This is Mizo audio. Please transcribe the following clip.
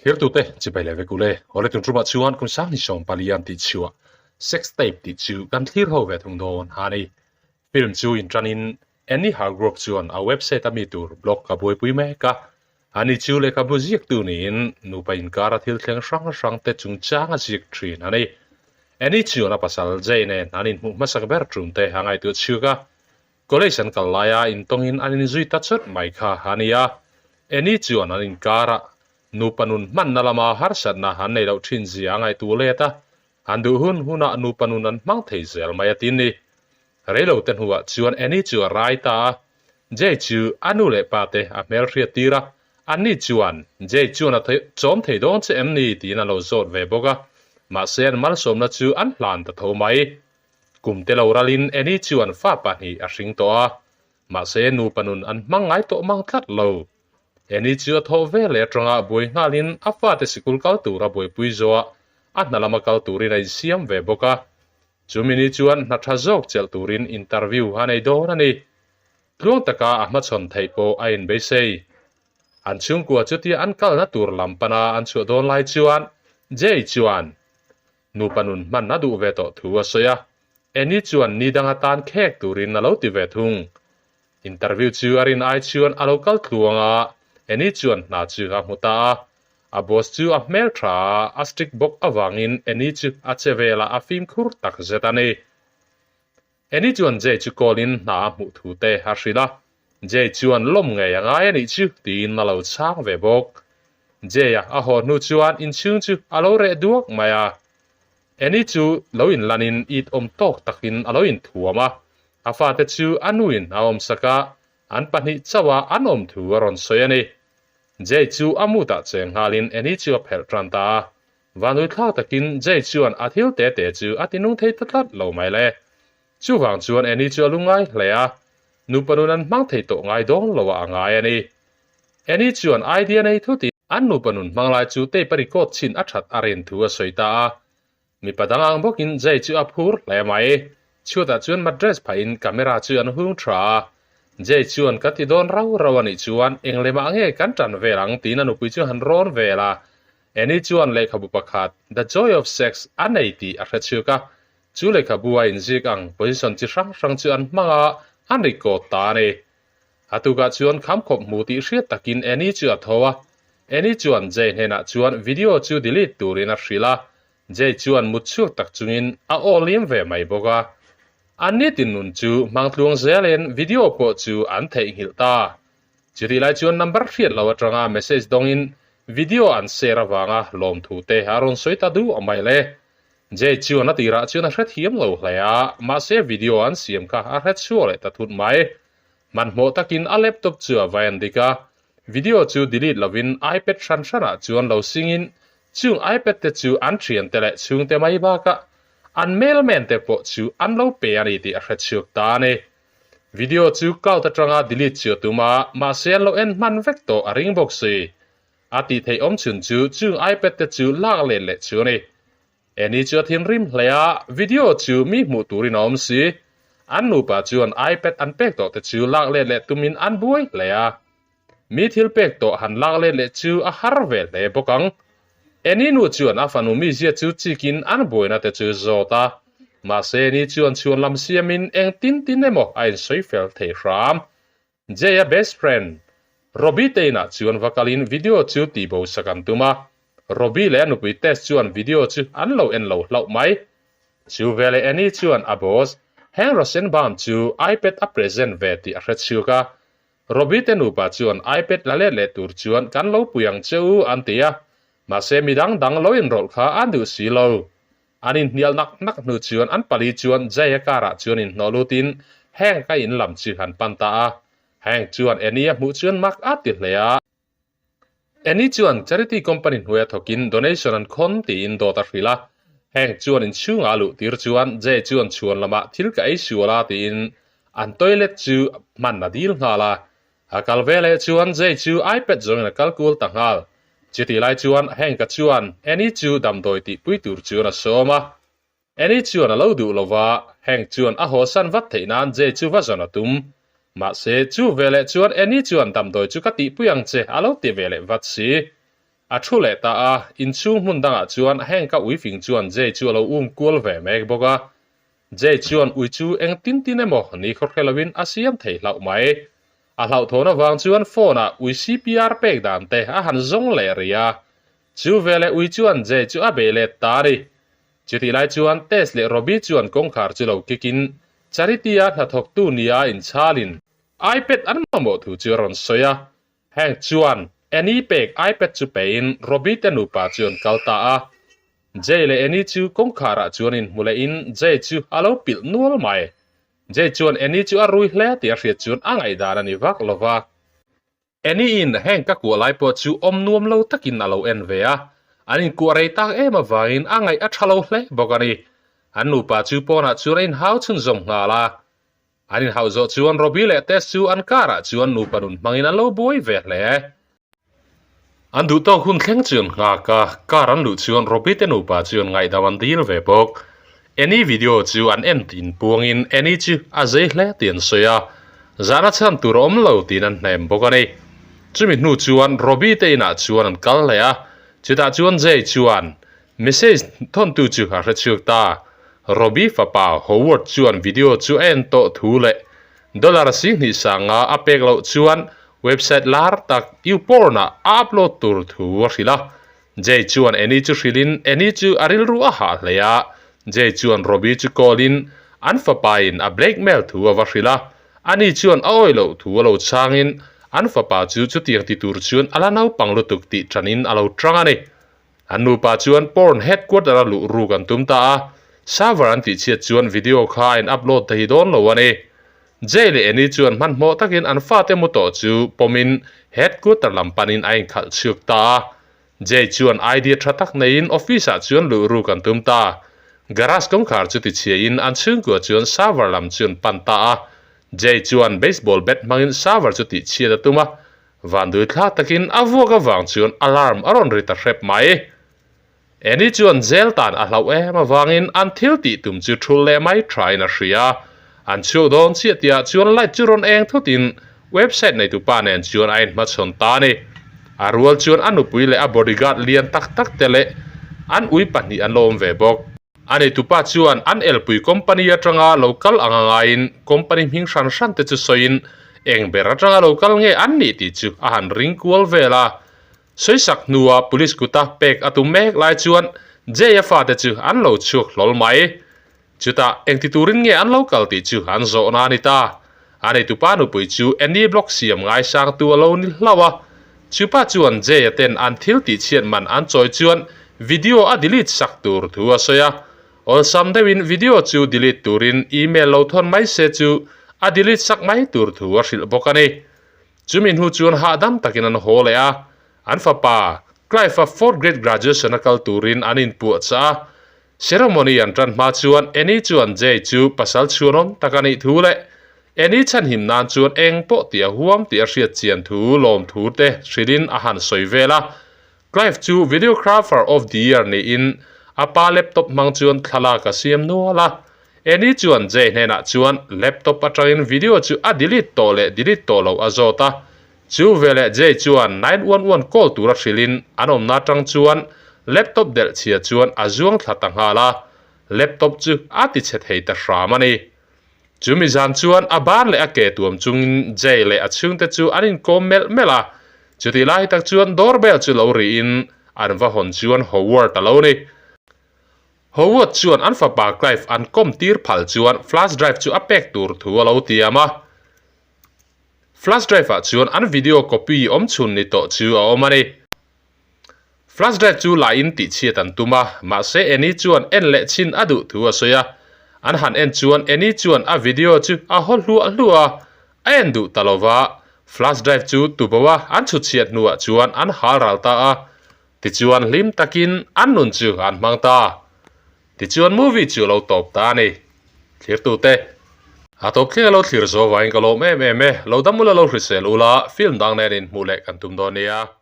Thirtute chibai leh vek ule, awle tun tumah chuan kum sang ni 14 an tih chhuah sex tape tih chu kan thlir ho ve thung dawn a ni. Film chu inṭanin Annie Hargrove chuan a website a mi tur blog a buaipui mek a, ani chu lehkhabu ziaktu niin nupa inkara thil thleng hrang hrang te chungchang a ziak ṭhin a ni. Annie chuan a pasal Jay nen an inhmuh hmasak ber ṭum te a ngaihtuah chhuak a, College an kal laia intawngin an inzui ta chawt mai kha a ni a, Annie chuan an inkarah nupa nun hmanna lama harsatna an nei loh thin zia a ngaihtuah let a, an duh hun hunah nupa nun an hmang thei zel mai a ti ni. Reilo te hnuah chuan Annie chu a rai ta a, Jay chu a nu leh pa te a hmelhriat tir a, anni chuan Jay chuan a chawm thei dawn che em ni tiin a lo zawt ve bawk a, mahse an malsawmna chu an hlan ta tho mai. Kum te lo ralin Annie chuan fa pahnih a hring tawh a, mahse nupa nun an hmang ngai tawh mang tlat lo. Annie chu a thawh ve leh atanga buai nghalin a fate sikul kal tura buaipui zawh a hna lama kal turin a insiam ve bawk a. Chumi ni chuan hna tha zawk chelh turin interview a nei dawn a ni. Tluang taka a hmachhawn theih pawh a inbeisei. An chhungkua chutia an kalna tur lam pana an chhuah dawn lai chuan Jay chuan Nupa nun hman a duh ve tawh thu a sawi a, Annie chuan ni dang atan khek turin a lo ti ve thung. Interview chu a rin ai chuan a lo kal tluang a, Annie chuan hna chu a hmu ta a. A boss chu a hmel tha a, a strict bawk avangin Annie chu a che velah a fimkhur tak zet a ni. Annie chuan Jay chu call in hna a hmuh thu te a hrilh a, Jay chuan lawm ngei a ngai a nih chu tiin a lo chhang ve bawk. Jay a a haw hnu chuan inchhung chu a lo reh duak mai a. Annie chu lo inlan in it awm tawk takin a lo inthuam a, a fate chu a nuin a awmsak a, an pahnih chauh a an awm thu a rawn sawi a ni. Jay chu a mood ah cheng nghalin Annie chu a phelh tan ta a, Vanui thlak takin Jay chuan a thil te te chu a tinung thei ta tlat lo mai le. Chuvang chuan Annie chu a lu ngai hle a, nupa nun an hmang thei tawh ngai dawn lo ah a ngai a ni. Annie chuan idea nei thut in an nupa nun hmang lai chu tape a record chhin a that a rin thu a sawi ta a. Mipa dang ang bawkin Jay chu a phur hle mai. Chhuatah chuan mattress phah in camera chu an hung tha a. Jay chuan ka ti dawn rau rau a nih chuan englemah nge kan tan vel ang tiin a nupui chu han rawn vel a. Annie chuan lehkhabu pakhat, The Joy of Sex, a nei tih a hre chhuak a. Chu lehkhabu a inzik ang position chi hrang hrang chu an hmang a, an record ta a ni. A tukah chuan khamkhawp hmu tih hriat takin Annie chu a tho a. Annie chuan Jay hnenah chuan video chu delete turin a hrilh a. Jay chuan mut chhuak tak chungin a aw liam ve mai bawk a. An nitin nun chu hmang tluang zelin video pawh chu an theihnghilh ta. Chutih lai chuan number hriat lo atanga message dawngin video an share avanga lawmthu te a rawn sawi ta duh mai le. Jay chuan a tirah chuan a hrethiam lo hle a, mahse video an siam kha a hre chhuak leh ta thut mai. Hmanhmawh takin a laptop chu a va en dik a, video chu delete lovin iPad hran hranah chuan lo singin chung iPad te chu an thiante leh chhungte mai bakah an mailman te pawh chu an lo pe a ni tih a hre chhuak ta a ni. Video chu cloud atanga delete chu a tum a, mahse an lo en hman vek tawh a ring bawk si. A tih theih awm chhun chu chung iPad te chu lak let leh chu a ni. Annie chu a thinrim hle a, video chu mi hmuh turin a awm si. An nupa chuan iPad an pek tawh te chu lak let leh tumin an buai hle a. Mi thil pek tawh han lak let leh chu a har ve hle bawk ang. Annie nu chuan a fanu mizia chu chikin an buaina te chu zawt a. Mahse Annie chuan chhuan lam siamin eng tin tin emaw a insawi fel thei hram. Jay-a best friend, Robbie te inah chuan va kalin video chu tihbo sak an tum a. Robbie leh a nupui Tess chuan video chu an lo en lo hlauh mai. Chu veleh Annie chuan a boss, Hank Rosenbaum chu iPad a present ve tih a hre chhuak a. Robbie te nupa chuan iPad la let leh tur chuan kan lo pui ang che u an ti a, mahse midang dang lo inrawlh kha an duh si lo. An inhnial nak nak hnu chuan an pali chuan Jay-a car-ah chuan inhnawh lutin Hank-a in lam chu an pan ta a. Hank chuan Annie a hmuh chuan mak a ti hle a. Annie chuan charity company hnuaia thawkin donation an khawn tiin dawt a hrilh a. Hank chuan inchhungah a luh tir chuan Jay chuan chhuan lamah thil ka ei sual a tiin an toilet chu hman a dil nghal a. A kal ve leh chuan Jay chu iPad zawngin a kal kual ta nghal. Chutih lai chuan Hank-a chuan Annie chu damdawi tihpui tur chuan a sawm a. Annie chuan a lo duh lo va, Hank chuan a hawsan vat theih nan Jay chu va zawn a tum. Mahse, chu veleh chuan Annie chuan damdawi chu ka tihpui ang che a lo ti veleh vat si. A thu leh ta a, inchhung hmun dangah chuan Hank-a uifing chuan Jay chu a lo um kual ve mek bawk a. Jay chuan ui chu eng tin tin emaw ni khaw hre loin a siam thei hlauh mai. A hlauhthawn avang chuan phone-ah ui CPR pek dan te a han zawng leh rih a. Chu veleh ui chuan Jay chu a bei let ta a ni. Chutih lai chuan Tess leh Robbie chuan kawngkhar chu lo kick in Charity-a hnathawktu nia inchhalin iPad an mamawh thu chu a rawn sawi a. Hank chuan Annie pek iPad chu pein Robbie te nupa chu an kal ta a. Jay leh Annie chu kawngkharah chuan inhmu lehin Jay chu a lo pilh nual mai. Jay chuan Annie chu a rui hle tih a hriat chuan a ngaihdan a ni vak lo va. Annie in Hank a kuah lai pawh chu awm nuam lo takin a lo en ve a. An inkuah rei tak em avangin a ngaih a tha lo hle bawk a ni. An nupa chu pawnah chuan a inhau chhunzawm nghal a. An inhauh zawh chuan Robbie leh Tess chu an car-ah chuan nupa nun hmangin an lo buai ve hle. An duh tawk hun thleng chu an nghak a, car an luh chuan Robbie te nupa chuan ngaihdam an dil ve bawk. Annie video chu an en tin puangin Annie chu a zei hle tih an sawi a, zahna chhan tur a awm lo tiin an hnem bawk a ni. Chumi hnu chuan Robbie te inah chuan an kal leh a, chutah chuan Jay chuan Message thawntu chu a hre chhuak ta. Robbie fapa Howard chuan video chu a en tawh thu leh dollar 20 sanga a pek loh chuan website lar tak YouPorn-ah a upload tur thu a hrilh a. Jay chuan Annie chu hrilhin Annie chu a rilru a hah hle a. Jay chuan Robbie chu call-in an fapain a blackmail thu a va hrilh a. Ani chuan a awih loh thu a lo chhangin an fapa chu chutiang ti tur chuan a la naupang lutuk tih ṭanin a lo ṭang a ni. An nupa chuan porn headquarter a luh ruk an tum ta a, server an tihchhiat chuan video kha a in upload thei dawn lo a ni. Jay leh Annie chuan hmanhmawh takin an fate mu tawh chu pawmin headquarter lam panin a inkhalh chhuak ta a. Jay chuan idea tha tak neiin office ah chuan luh ruk an tum ta. Garage kawngkhar chu tichhiain an chhungkua chuan server lam chu an pan ta a. Jay chuan baseball bat hmangin server chu tihchhiat a tum a, Vandui thla takin a vuak avang chuan alarm a rawn ri ta hrep mai. Annie chuan jail tan a hlauh em avangin an thil tih tum chu thul leh mai thain a hria. An chhuak dawn chiah tihah chuan light chu rawn eng thutin website neitupa nen chuan a inhmachhawn ta a ni. A rual chuan a nupui leh a bodyguard lian tak tak te leh an ui pahnih an lo awm ve bawk. A neitupa chuan an elpui company atanga lo kal ang a ngaiin company hming hran hran te chu sawiin eng ber atanga lo kal nge an nih tih chu a han ring kual vel a. Sawisak hnua police kuta pek a tum mek lai chuan Jay-a fate chu an lo chhuak hlawl mai. Chutah engti turin nge an lo kal tih chu an zawhna a ni ta. A neitupa nupui chu Annie Block siam ngaisangtu a lo ni hlauh a. Chupa chuan Jay-a ten an thil tihchhiat man an chawi chuan video a delete sak tur thu a sawi a. Awlsam deuhin video chu delete turin email lo thawn mai se chu a delete sak mai tur thu a hrilh bawk a ni. Chumi hnu chuan hahdam takin an haw leh a, an fapa Clive-a fourth grade graduation a kal turin an inpuahchah a. Ceremony an tan hma chuan Annie chuan Jay chu pasal chhuanawm tak a nih thu leh Annie chhanhim nan chuan eng pawh tih a huam tih a hriat chian thu lawm thu te hrilhin a han sawi vel a. Clive chu Videographer of the Year niin a pa laptop hmang chuan thlalak a siam nual a. Annie chuan Jay hnenah chuan laptop atangin video chu a delete tawh leh delete tawh loh a zawt a. Chu veleh Jay chuan 911 call tura hrilhin an awmna atang chuan laptop delh chhia chuan a zuang thla ta nghal a, laptop chu a ti chhe thei ta hram a ni. Chumi zan chuan a ban leh a ke tuam chungin Jay leh a chhungte chu an inkawm melh melh a, chutih lai tak chuan doorbell chu lo rihin an va hawn chuan Howard a lo ni. Howard chuan an fapa Clive an kawm tir phal chuan flash drive chu a pek tur thu a lo tiam a. Flash drive ah chuan an video copy awm chhun ni tawh chu a awm a ni. Flash drive chu la in tih chhiat an tum a, mahse Annie chuan en leh chhin a duh thu a sawi a. An han en chuan Annie chuan a video chu a haw hluah hluah a, a en duh ta lo va. Flash drive chu tubo a an chhut chhiat hnuah chuan an hal ral ta a. Tichuan hlim takin an nun chu an hmang ta. Tichuan movie chu a lo tawp ta a ni. Thlirtute. A tawp thleng a lo thlir zo vangin ka lawm em em e. Lo dam ula lo hrisel ula, film dang nen inhmuh leh kan tum dawn nia.